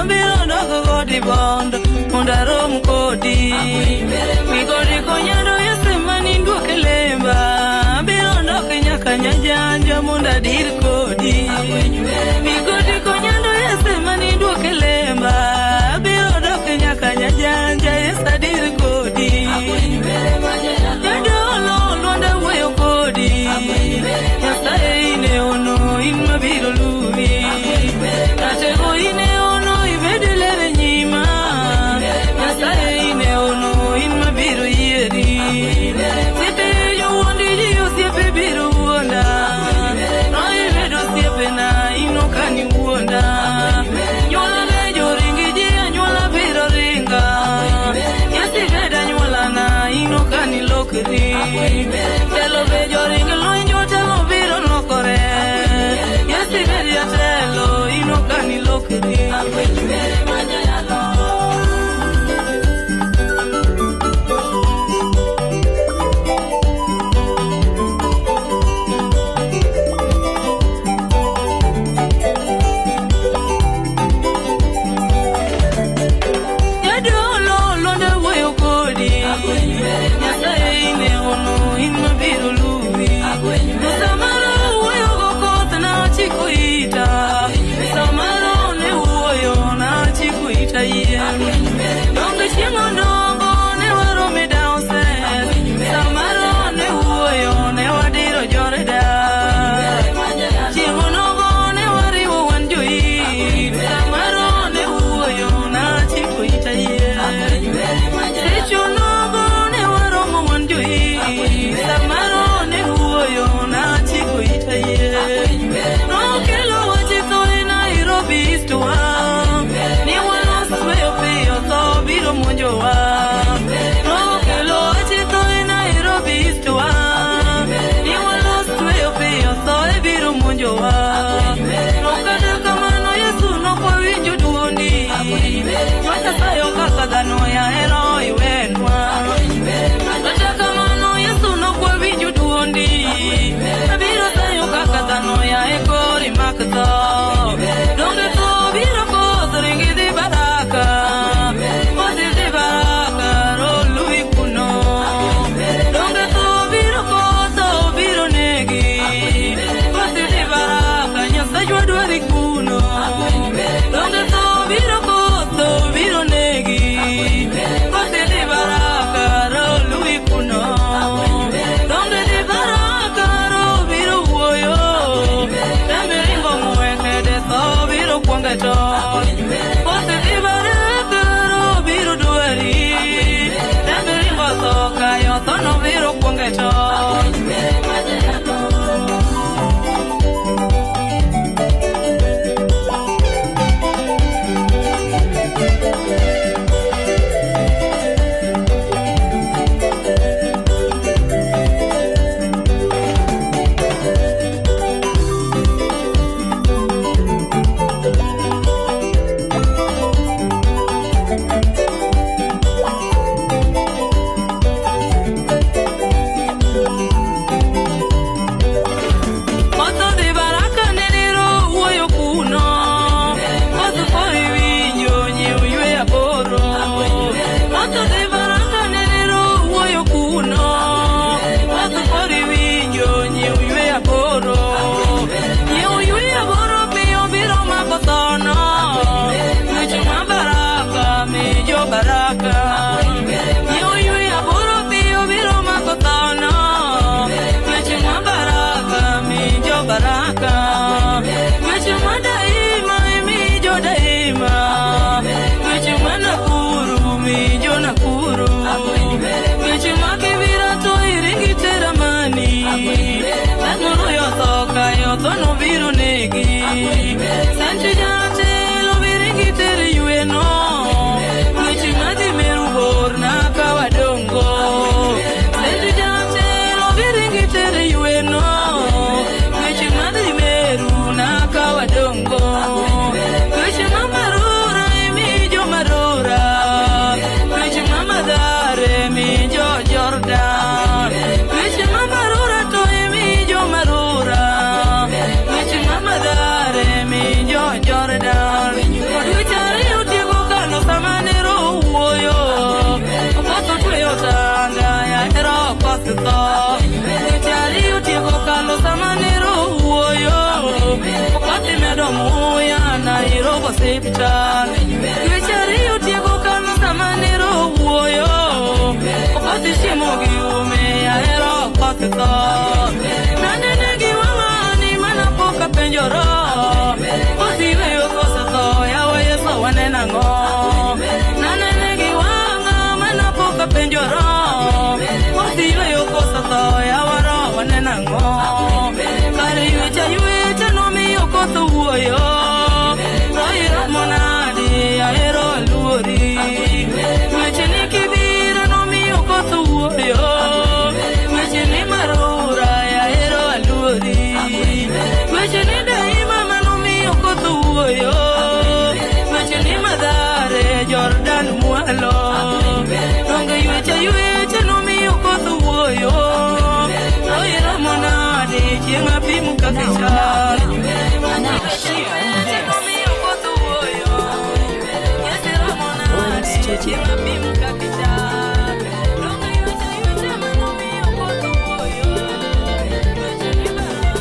Speaker 1: Abiro dok godi bondo mondo arom kodi. Migode konyando Yesu ema niduoke lemba. Abiro dok nyaka nyajanja mondo adir kodi. Migode konyando Yesu ema niduoke lemba. Abiro dok nyaka nyajanja Yesu adir kodi. Jadolo Lwanda wuoyo kodi. Nyasaye ine ono in mabiro luwi. Ratego ine ono ibed ler e nyima. Nyasaye ine ono in mabiro yieri. Osiepe jowuondi ji osiepe biro wuonda. No ibedo osiepena in ok aniwuonda. Anyuola ne joringi ji anyuola biro ringa. Nyasi bed anyuolana in ok anilokri. Telo be joring lweny jotelo biro lokore. Nyasi bed jatelo in ok anilokri. Jadolo Lwanda wuoyo kodi. Nyasaye ine ono in mabiro luwi. To samoro wuoyo go koth nachiko ita. Samoro ne wuoyo nachiko ita yien. Donge chieng' odongo ne waromo e downstairs. Samoro ne wuoyo ne wadiro Jordan. Chieng' onogo ne wariwo wan joit. Samoro ne wuoyo nachiko ita yien. Seche onogo ne waromo wan joit. Samoro ne wuoyo nachiko ita yien. Nokelo wach tho e Nairobi East wa. Ni walos weyo piyo Koth odhi baraka nenero wuoyo kuno. Koth koro iwinjo nyiew ywe aboro. Koth odhi baraka nenero wuoyo kuno. Koth koro iwinjo nyiew ywe aboro. Nyiew ywe aboro piyo biro mako thono. Weche ma baraka mijo baraka. Nyiew ywe aboro piyo biro mako thono. Weche ma baraka mijo baraka. Weche ma daima mijo daima. Weche ma Nakuru mijo Nakuru. Weche ma Kibira to iringi teramani. Ang'ono yotho ka yotho nobiro negi. Sancho jatelo biringi tere yweno. Weche madhi meru bor na kawadongo. Sancho jatelo biringi tere yweno. Weche madhi meru na kawadongo. Weche ma marura mijo marura. Weche ma madhare mijo Jordan. Weche ma marura to mijo marura. Weche ma madhare mijo Jordan. Kod weche ariyo tieko kalo sama ne roho wuoyo. Okoth otweyo tanda ya hero koth tho. Weche ariyo tieko kalo sama ne roho wuoyo. Okoth imedo muya Nairobi osiptal. Weche ariyo tieko kalo sama ne roho wuoyo. Okoth chiemo gi ume ahero koth tho. Nanene gi wang'ani mana pok apenjora. Koth yweyo koso tho yawa Yesu waneno ang'o. Nanene gi wang'a mana pok apenjora. Koth yweyo koso tho yawa roho waneno ang'o. Kare ywecha ywecha nomiyo koth owuoyo. To iromo nadi ahero aluori. Weche ni kibiro nomiyo koth owuoyo. Weche ni marura ahero aluori. Weche ni daima manomiyo koth owuoyo. Weche ni madhare Jordan mwalo. Donge ywecha ywecha nomiyo koth owuoyo. To iromo nadi chieng' apim kaka ichal.
Speaker 3: Now hear this.
Speaker 1: Nomiyo koth owuoyo. Yesu iromo nadi chieng' apim kaka ichal. Donge ywecha ywecha manomiyo koth owuoyo. Weche ni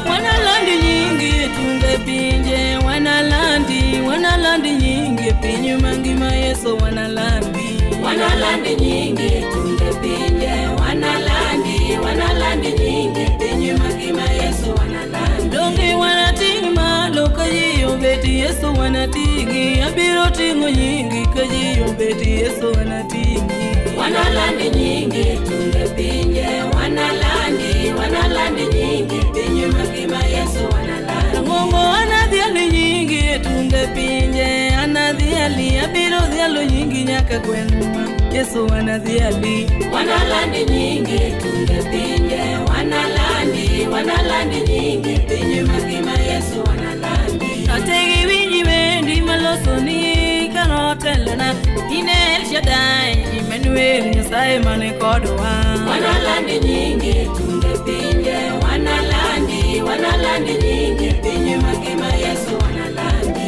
Speaker 1: Wanalandi nyingi e tunge pinje, wanalandi, wanalandi nyingi e piny mangima Yesu wanalandi.
Speaker 2: Wanalandi nyingi tunge pinje, wanalandi, wanalandi nyingi piny mangima Yesu wanalandi.
Speaker 1: Donge wanating' malo ka ji obeti Yesu wanating'i, abiro ting'o nyingi ka ji obeti Yesu wanating'i.
Speaker 2: Wanalandi nyingi tunge pinje, wanalandi, wanalandi nyingi piny mangima Yesu wanalandi.
Speaker 1: Ang'ongo anadhialo nyingi e tunge pinje, anadhiali, abiro dhialo nyingi nyaka gweng'wa, Yesu wanadhiali.
Speaker 2: Wanalandi nyingi tunge pinje, wanalandi, wanalandi nyingi piny mangima Yesu wanalandi.
Speaker 1: Ategi winji wendi malosoni kanotelona in El Shaddai Emmanuel Nyasaye mane kodwa.
Speaker 2: Wanalandi nyingi tunge pinje, wanalandi, wanalandi nyingi piny mangima Yesu wanalandi.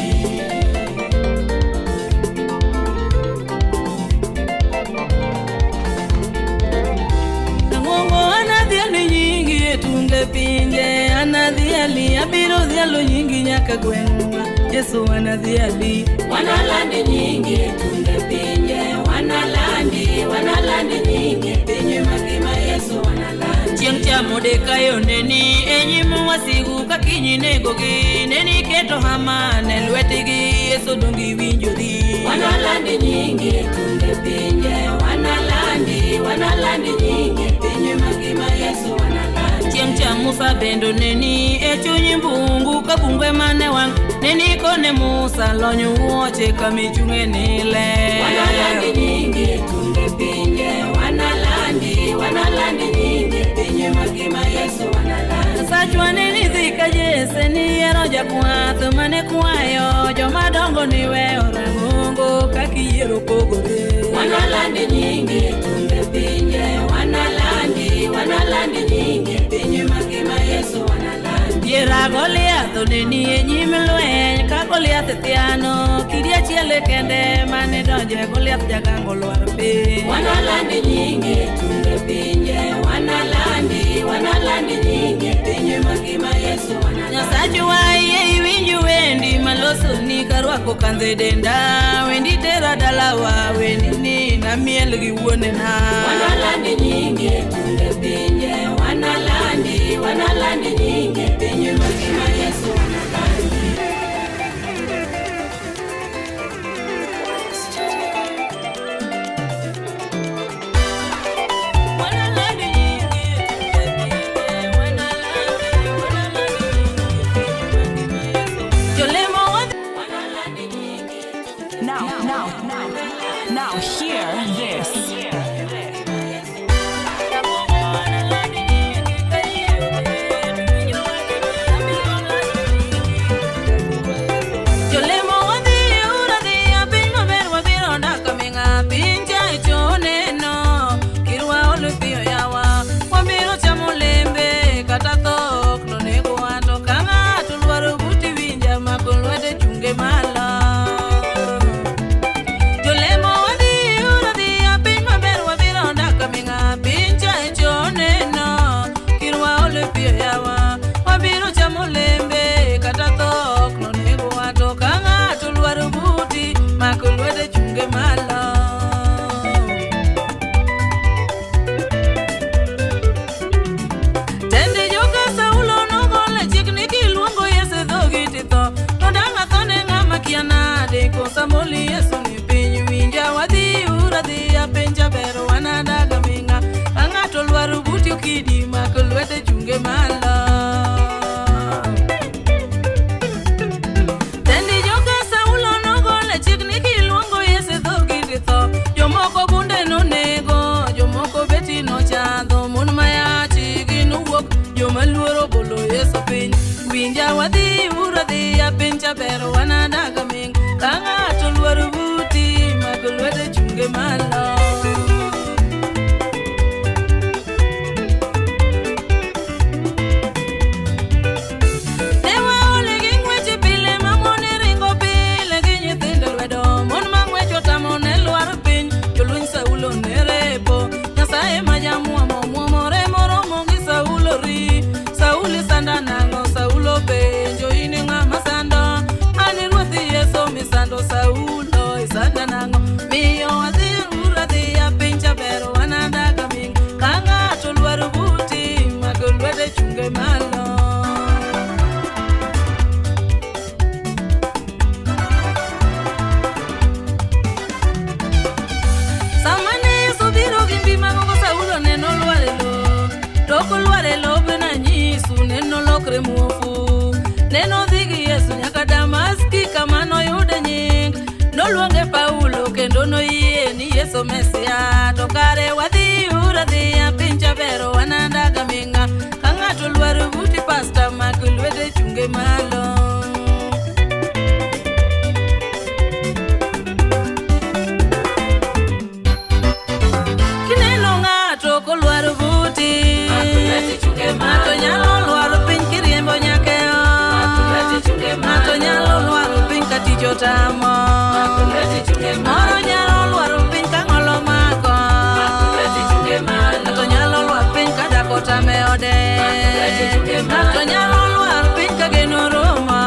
Speaker 1: Ang'ongo anadhialo nyingi e tunge pinje, anadhiali, abiro dhialo nyingi nyaka gweng'wa, Yesu wanadhiali.
Speaker 2: Wanalandi nyingi tunge pinje, wanalandi, wanalandi nyingi piny mangima Yesu wanalandi.
Speaker 1: Chieng' cha Modekai oneni e nyim wasigu ka kiny negogi, neni keto Haman e lwetgi, Yesu donge iwinjori.
Speaker 2: Wanalandi nyingi tunge pinje, wanalandi, wanalandi nyingi piny mangima Yesu wanalandi.
Speaker 1: Chieng' cha Musa bende neni e chuny bungu ka bungu ema ne wang' neni kone Musa lony wuoche kamichung'e ni ler.
Speaker 2: Wanalandi nyingi tunge pinje, wanalandi, wanalandi nyingi pinye magima Yesu wanalandi.
Speaker 1: Sachwa ne ni dhi ka Jesse niyiero jakwath mane kwayo joma dongo niweyo rang'ongo kaka iyiero pogore.
Speaker 2: Wanalandi nyingi tunge pinje, wanalandi, wanalandi nyingi pinye magima Yesu wanalandi.
Speaker 1: Yiera Goliath oneni e nyim lweny ka Goliath thiano kidi achiel kende mane donje Goliath jagango lwar piny.
Speaker 2: Wanalandi nyingi tunge pinje, wanalandi, wanalandi nyingi pinye magima Yesu wanalandi.
Speaker 1: Nyasachwa yie iwinj wendi malosoni karwako kandho e denda wendi tera dalawa wendi ni namiel gi wuonena.
Speaker 2: Wanalandi nyingi tunge pinje, wanalandi, wanalandi nyingi pinye magima Yesu wanalandi.
Speaker 1: Wanalandi nyingi tunge pinje, wanalandi, wanalandi nyingi pinye magima Yesu. Jolemo wadhi
Speaker 2: Wanalandi nyingi
Speaker 3: Now, now, now, now, hear this.
Speaker 1: Jolemo wadhi uradhiya piny maber wabiro dak aming'a piny chacho neno kirwa olo piyo yawa wabiro chamo olembe kata tho ok nonego wato ka ng'ato lwaro buti winja mako lwete chunge malo. Jolemo wadhi uradhiya piny maber wabiro dak aming'a piny chacho neno kirwa olo piyo yawa wabiro chamo olembe kata tho ok nonego wato ka ng'ato lwaro buti mako lwete chunge malo. Tende joka Saulo nogol e chik ni kiluongo Yesu e dhogi titho to dang' athone ng'ama kia nade kosa moli Yesu ni piny winja wadhi uradhiya piny jaber wanadag aming'a ka ng'ato lwaro buti okidi mako lwete chunge malo. Tendi joka Saulo nogol e chik ni kiluongo Yesu e dhogi titho jomoko bunde nonego jomoko beti nochadho mon mayachi gi nowuok joma luoro bolo Yesu piny winja wadhi uradhiya piny jaber wanadag aming' ka ng'ato lwaro buti mako lwete chunge malo. Ne waole gi ng'weche pile ma mon ringo pile gi nyithindo lwedo mon ma ng'wech otamo ne lwar piny jolweny Saulo ne repo Nyasaye ma jamuomo muomore moromo gi Saulo ri Sauli sanda nang'o Saulo penjo in ng'ama sando an ruoth Yesu misando Saulo isanda nang'o miyo adhi uradhiya piny jaber wanadag aming' ka ng'ato lwaro buti mako lwete chunge malo. Sama ne Yesu biro gi mbi mang'ongo Saulo neno lwar e lowo. Tok lwar e lobno nyisu neno lokre muofu. Neno dhi gi Yesu nyaka Damaski kama noyude nying. Noluonge Paulo kendo noyie ni Yesu Mesia. To kare wadhi uradhiya piny jaber wanadag aming'a. Ka ng'ato lwaro buti pasta mak lwete chunge malo. Kineno ng'ato kolwaro buti ng'ato nyalo lwaro piny kiriembo nyaka e ot ng'ato nyalo lwaro piny ka tich otamo moro nyalo lwaro piny ka ng'ol omako ng'ato nyalo lwar piny ka dak otame ode ng'ato nyalo lwar piny ka geno romo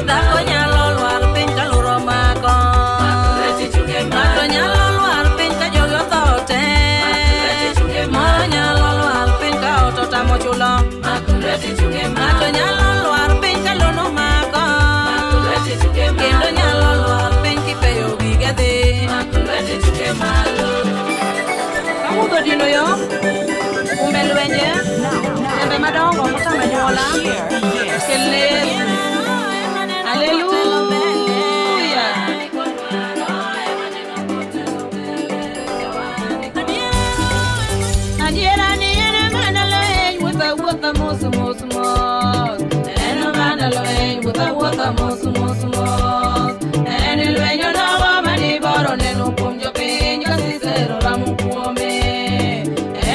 Speaker 1: dhako nyalo lwar piny ka luro omako ng'ato nyalo lwar piny ka jogi otho te moro nyalo lwar piny ka ot otamo chulo ng'ato nyalo lwar piny ka lono mako kendo
Speaker 2: anyuola
Speaker 3: hear this.
Speaker 2: Okel Yesu. Haleluya. Adiera ni en mana lweny, wuotha wuotha mos mos mos. En mana lweny, wuotha wuotha mos mos mos. En lweny onogo maniboro neno kuom jopiny ka Sisero ramo kuome.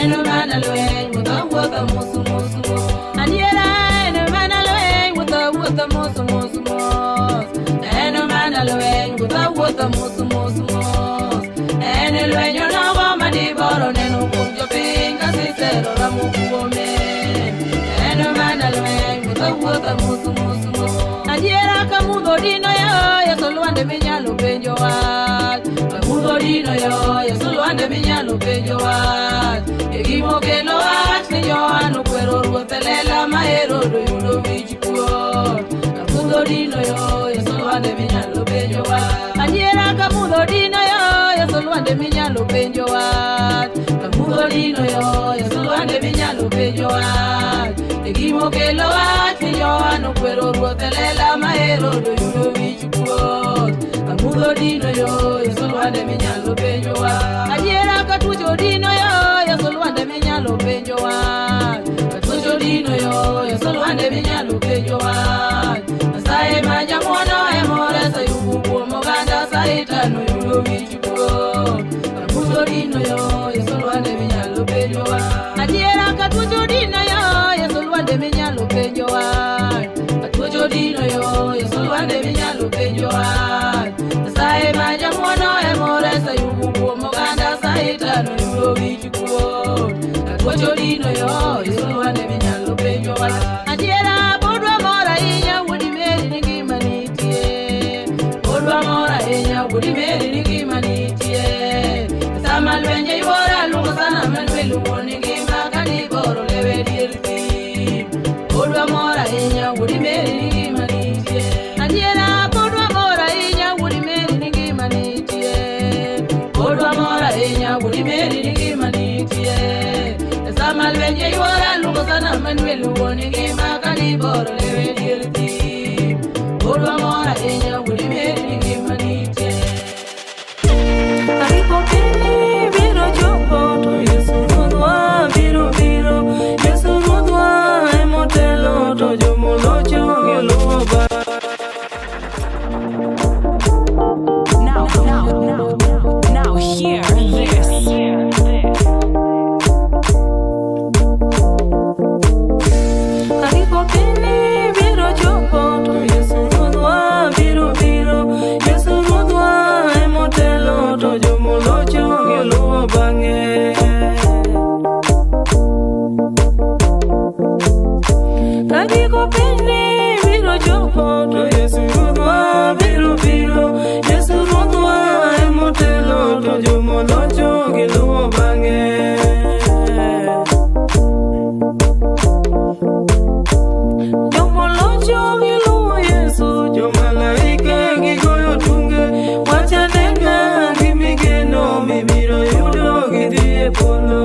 Speaker 2: En mana lweny, wuotha wuotha mos mos mos. Adiera en mana lweny, wuotha wuotha mos mos mos. En mana lweny, wuotha wuotha mos mos mos. En lweny onogo maniboro neno kuom jopiny ka Sisero ramo kuome. En mana lweny, wuotha wuotha mos mos mos. Adiera ka mudho dino yo, Yesu lwande minyalo penjo wach. Ka mudho dino yo, Yesu lwande minyalo penjo wach. E gimokelo wach ni Yohana okwero ruoth e lela ma Herod oyudo wich kuot. Ka mudho dino yo, Yesu lwande minyalo penjo wach. Adiera ka mudho dino yo, Yesu lwande minyalo penjo wach. Ka mudho dino yo, Yesu lwande minyalo penjo wach. E gimokelo wach ni Yohana okwero ruoth e lela ma Herod oyudo wich kuot. Ka mudho dino yo, Yesu lwande minyalo penjo wach. Adiera ka tucho dino yo, Yesu lwande minyalo penjo wach. Ka tucho dino yo, Yesu lwande minyalo penjo wach. Nyasaye ma jang'wono emoreso Ayubu kuom oganda Satan oyudo wich kuot. Ka mudho dino yo, Yesu lwande minyalo penjo wach. Adiera ka tucho dino yo, Yesu lwande minyalo penjo wach. Ka tucho dino yo, Yesu lwande minyalo penjo wach. Nyasaye ma jang'wono emoreso Ayubu kuom oganda Satan oyudo wich kuot. Ka tucho dino yo, Yesu lwande minyalo penjo wach. Adiera podwa mor ahinya wuod Meri ni ngima nitie. Podwa mor ahinya wuod Meri ni ngima nitie. Sama lwenje yuora luongo sana Manuel wuon ngima ka diboro lewe dier thim. Podwa mor ahinya wuod Meri ni ngima nitie. Adiera podwa mor ahinya wuod Meri ni ngima nitie. Podwa mor ahinya wuod Meri ni ngima nitie. Sama lwenje yuora luongo sana Manuel wuon ngima ka diboro lewe dier thim. Podwa mor ahinya wuod Meri ni ngima nitie. Ka giko piny biro chopo to Yesu Ruodhwa biro biro. Yesu Ruodhwa emotelo to jomolocho giluwo bang'e.
Speaker 3: Now, now, now, now, hear this.
Speaker 2: Ka giko piny biro chopo to Yesu Ruodhwa biro biro. Yesu Ruodhwa emotelo to jomolocho giluwo bang'e. Ka giko piny biro chopo to Yesu Ruodhwa biro biro. Yesu Ruodhwa emotelo to jomolocho giluwo bang'e. Jomolocho giluwo Yesu, jomalaike gigoyo tunge. Wach anena gi migeno mibiro yudo gidhi e polo.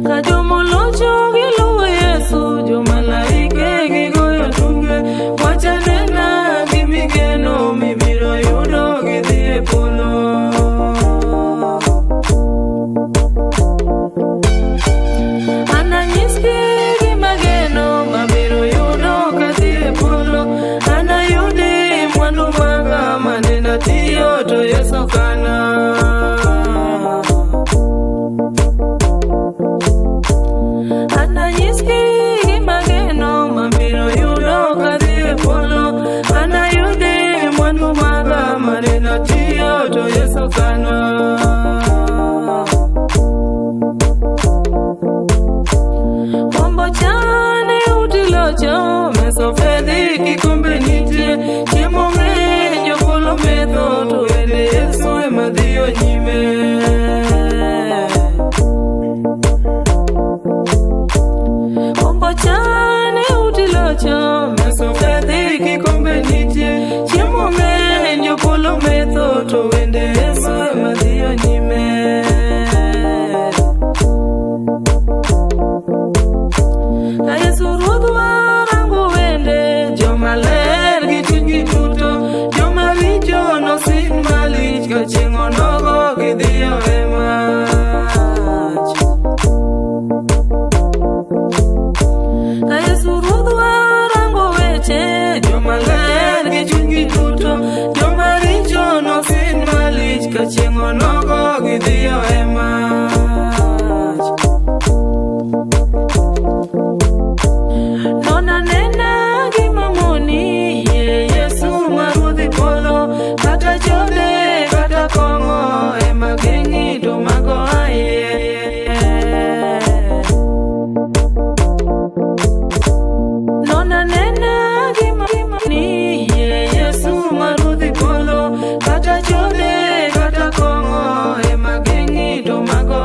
Speaker 2: Ka jomolocho giluwo Yesu, jomalaike gigoyo tunge. Wach anena gi migeno mibiro yudo gidhi e polo. Ananyisgi gima geno mabiro yudo kadhi e polo. Anayudi mwandu maga mane natiyo to Yesu kana. Ananyisgi gima geno mabiro yudo kadhi e polo. Anayudi mwandu maga mane natiyo to Yesu kana. Kombo chane utilocho, meso fedhi kikombe nitie, chiemo ng'eny jopolo metho, to wende Yesu ema dhiyo nyime. Kombo chane utilocho, meso fedhi kikombe nitie, chiemo ng'eny jopolo metho, to wende Yesu ema dhiyo nyime.
Speaker 1: chieng' onogo gidhiyo e mach. Ka Yesu Ruodhwa rango weche joma ler gi chunygi duto, joma richo nosin malich ka chieng' onogo gidhiyo e mach. Nona nena gima moni yie Yesu ma Ruodh polo, kata chode kata kong'o ema geng'i to mago aye. Nona nena gima ni yie Yesu ma Ruodh polo, kata chode kata kong'o ema geng'i to mago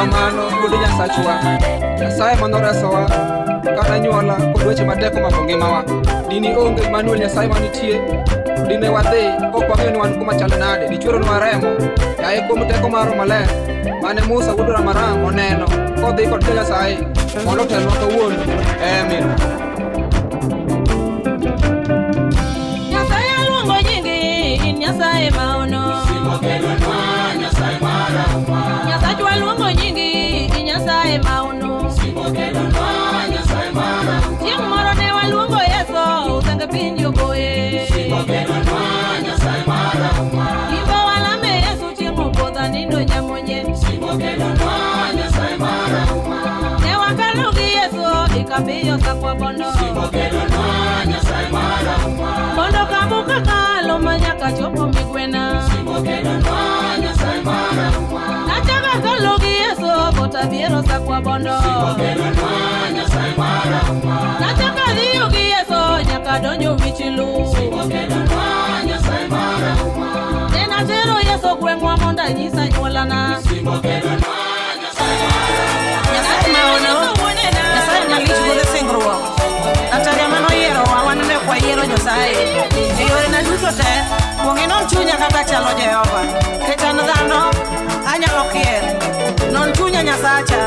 Speaker 5: Erokamano wuod Nyasachwa. Nyasaye manoresowa kata anyuola kod weche matek omako ngimawa. Dini onge Emmanuel Nyasaye manitie. Dine wadhi kok wang'eyo ni wan kuma chal nade, dichweronwa remo. Yaye kuom teko mar Roho Maler mane Musa wuod Ramaram oneno kodhi kod jo Nyasaye mondo otelnwa kawuono. Amen.
Speaker 1: Nyasaye aluongo nyingi, in Nyasaye maono. Nyasachwa luongo nyingi, in Nyasaye maono. Chieng' moro ne waluongo Yesu, usenge piny ogoye. Imbo walame Yesu chieng' opodha nindo nyamonye. Ne wakalo gi Yesu ikabiyo sakwa bondo. Bondo kabuka kalo manyaka chopo migwena. Nachaka kalo gi Yesu kotabiero sakwa bondo. Nachaka dhiyo gi Yesu nyaka donjo wichilu. Ne natero Yesu gweng'wa mondo anyis anyuolana.
Speaker 6: Nyasaye maono, Nyasaye malich golo singruok. Atari manoyierowa wan ne ok wayiero Nyasaye. E yorena duto te, kuong inon chunya kaka chalo Jehova. Nikech an dhano, anyalo kier. Non chunya Nyasacha.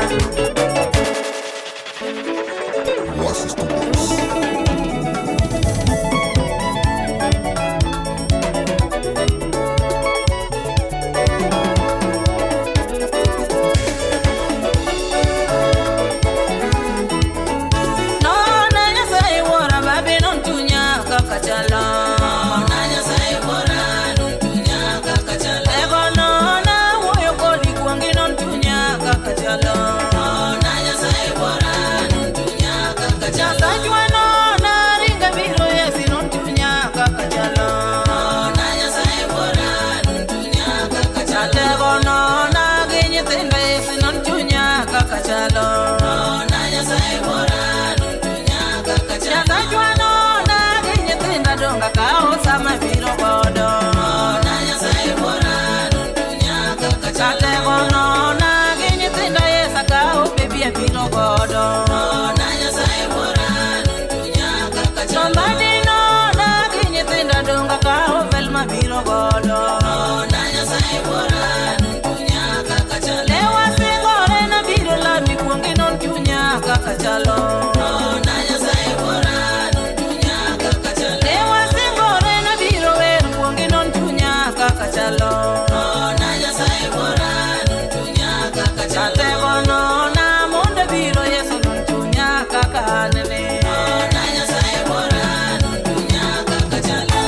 Speaker 1: Nona Nyasaye wuora babe non chunya kaka chalo. Nona Nyasaye wuora non chunya kaka chalo. Ego nona wuoyo kodi kuongi non chunya kaka chalo. Nona Nyasaye wuora non chunya kaka chalo. Nyasachwa nona ringa biro Yesu non chunya kaka chalo. Nona Nyasaye wuora non chunya kaka chalo. Ego nona gi nyithindo Yesu non chunya kaka chalo. Nona Nyasaye wuora non chunya kaka chalo. Nyasachwa nona gi nyithinda donga kao sama biro godo. Nona Nyasaye wuora non chunya kaka chalo. Atego nona gi nyithinda Yesu kao bebi abiro godo. Nona Nyasaye wuora non chunya kaka chalo. Somebody nona gi nyithinda donga kao vel mabiro godo. Nona Nyasaye wuora non chunya kaka chalo. Ne wasingore nabiro lami kuongi non chunya kaka chalo. Nona Nyasaye wuora non chunya kaka chalo. Ne wasingore nabiro wer kuongi non chunya kaka chalo. Nona Nyasaye wuora non chunya kaka chalo. Atego nona mondo biro Yesu non chunya kaka anene. Nona Nyasaye wuora non chunya kaka chalo.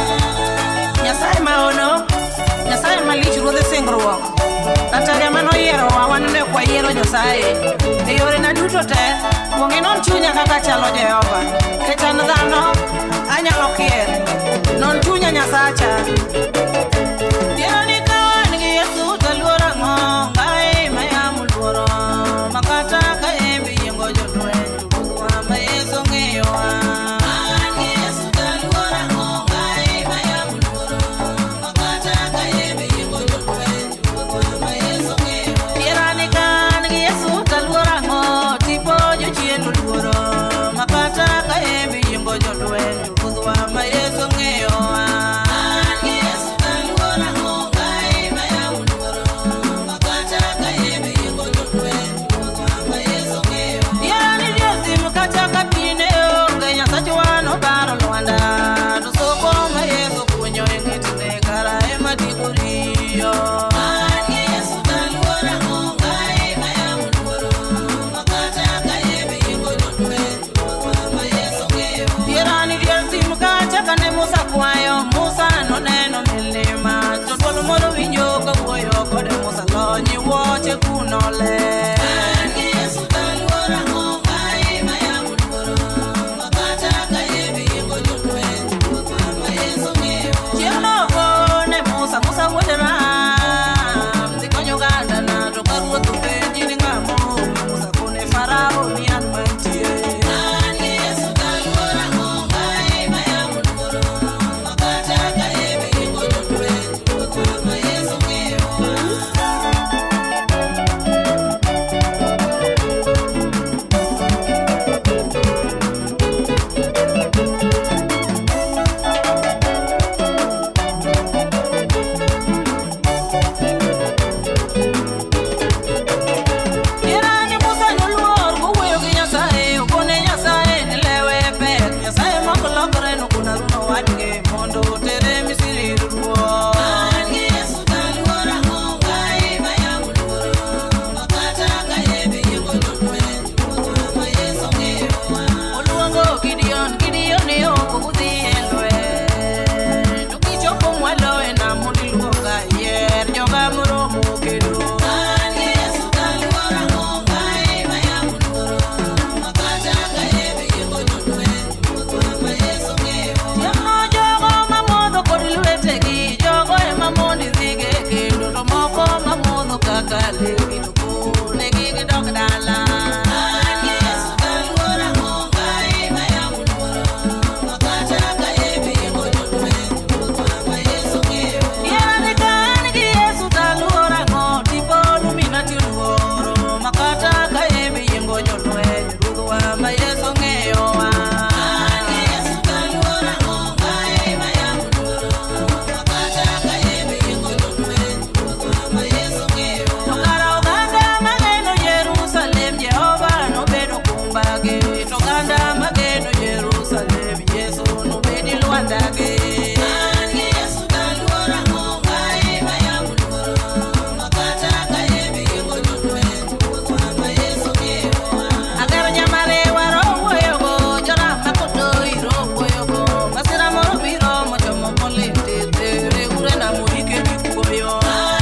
Speaker 6: Nyasaye maono, Nyasaye malich ruodh singruok. Atari manoyierowa wan ne ok wayiero Nyasaye. E yorena duto te, kuong inon chunya kaka chalo Jehova. Nikech an dhano, anyalo kier. Non chunya Nyasacha.
Speaker 1: Piero ka wan gi Yesu to luoro ang'o? Ngai mayamo luoro. Makata ka embe yiengo jolweny, ruodhwa ma Yesu ng'eyowa. An gi Yesu to luoro ang'o? Ngai mayamo luoro. Makata ka embe yiengo jolweny, ruodhwa ma Yesu ng'eyowa. Piero ni ka an gi Yesu to luoro ang'o? Tipo jochien oluoro. Makata ka embe yiengo jolweny, ruodhwa ma Yesu ng'eyowa. An gi Yesu to kalegi to konegi gidok dala. An gi Yesu taluor ang'o ngai mayamo luoro makata ka yembe yiengo jolweny Ruodhwa ma Yesu ng'eyo. Yiera ka an gi Yesu taluor ang'o tipo Illuminati luoro makata ka yembe yiengo jolweny Ruodhwa ma Yesu ng'eyowa. An gi Yesu taluor ang'o ngai mayamo luoro makata ka yembe yiengo jolweny Ruodhwa ma Yesu ng'eyowa. To kara oganda mageno Jerusalem Jehova nobedo kumbagi to oganda mageno Jerusalem Yesu nobedi lwandagi. An gi Yesu taluor ang'o ngai mayamo luoro makata ka yembe yiengo jolweny Ruodhwa ma Yesu ng'eyowa. Agero nyamarewa rowuoyogo jorama kodoi rowuoyogo masira moro biro mochomo kolete tere ure namoike gi kuoyo.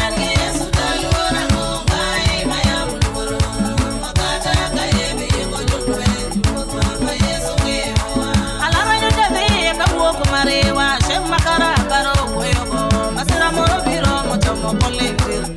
Speaker 1: An gi Yesu taluor ang'o ngai mayamo luoro makata ka yembe yiengo jolweny Ruodhwa ma Yesu ng'eyowa. Alaro nyocha dhiye kawuok mariwa shem makara karo wuoyogo masira moro biro mochomo kolete.